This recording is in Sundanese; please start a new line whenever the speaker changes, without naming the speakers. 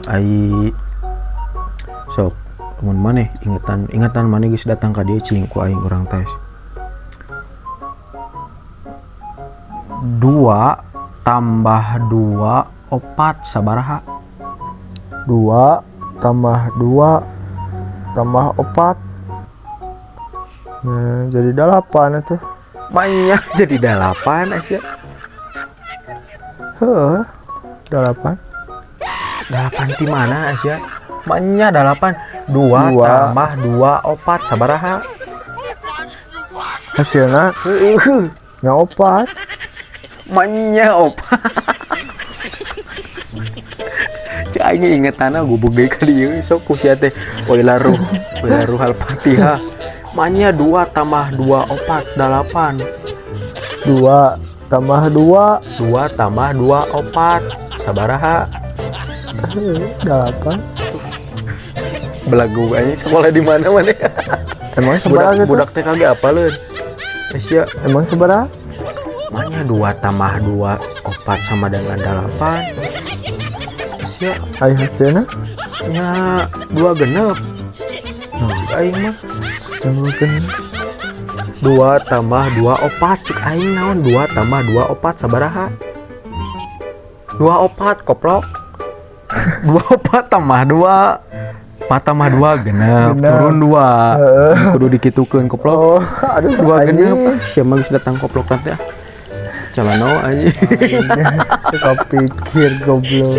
Ai sok mun maneh ingetan ingatan maneh geus datang ka dieu, cing ku aing urang tes. 2 tambah 2 4 sabaraha?
2 tambah 2 tambah 4. Nah, jadi 8 atuh.
Banyak jadi 8 aja.
Heeh. 8.
8 di mana aja? Banyak 8. 2
Dua.
Tambah 2 4 sabaraha?
Hasilna
Heueuh.
Nya 4.
Manya 4. Cek aing ingetanna gubuk deui ka dieu sok ku sia teh. Oilaruh, oilaruh Al-Fatihah. Manya 2 tambah 2 4 8.
2 tambah 2.
2 tambah 2 4 sabaraha?
8.
Belagu aja sekolah di mana mana?
Emang sabaraha
Budak
gitu?
Budak TK ge apaleun. Asia.
Emang sabaraha?
Manya 2 tambah 2 4 sama dengan 8. Asia.
Ai hasilna?
Nya 2 genep. Cek aing mah.
Tambahkeun.
2 tambah 2 4 cek aing naon, 2 tambah 2 4 sabaraha? 2 4 koplok. 2 4 tambah 2 4 tambah 2 genep.
Genep.
Turun 2.
Heeh.
Kudu dikitukeun, koplok.
Oh, aduh.
2 genep.
Anjing.
Siapa geus datang koplok teh? Calano anjing.
Kepikir goblok.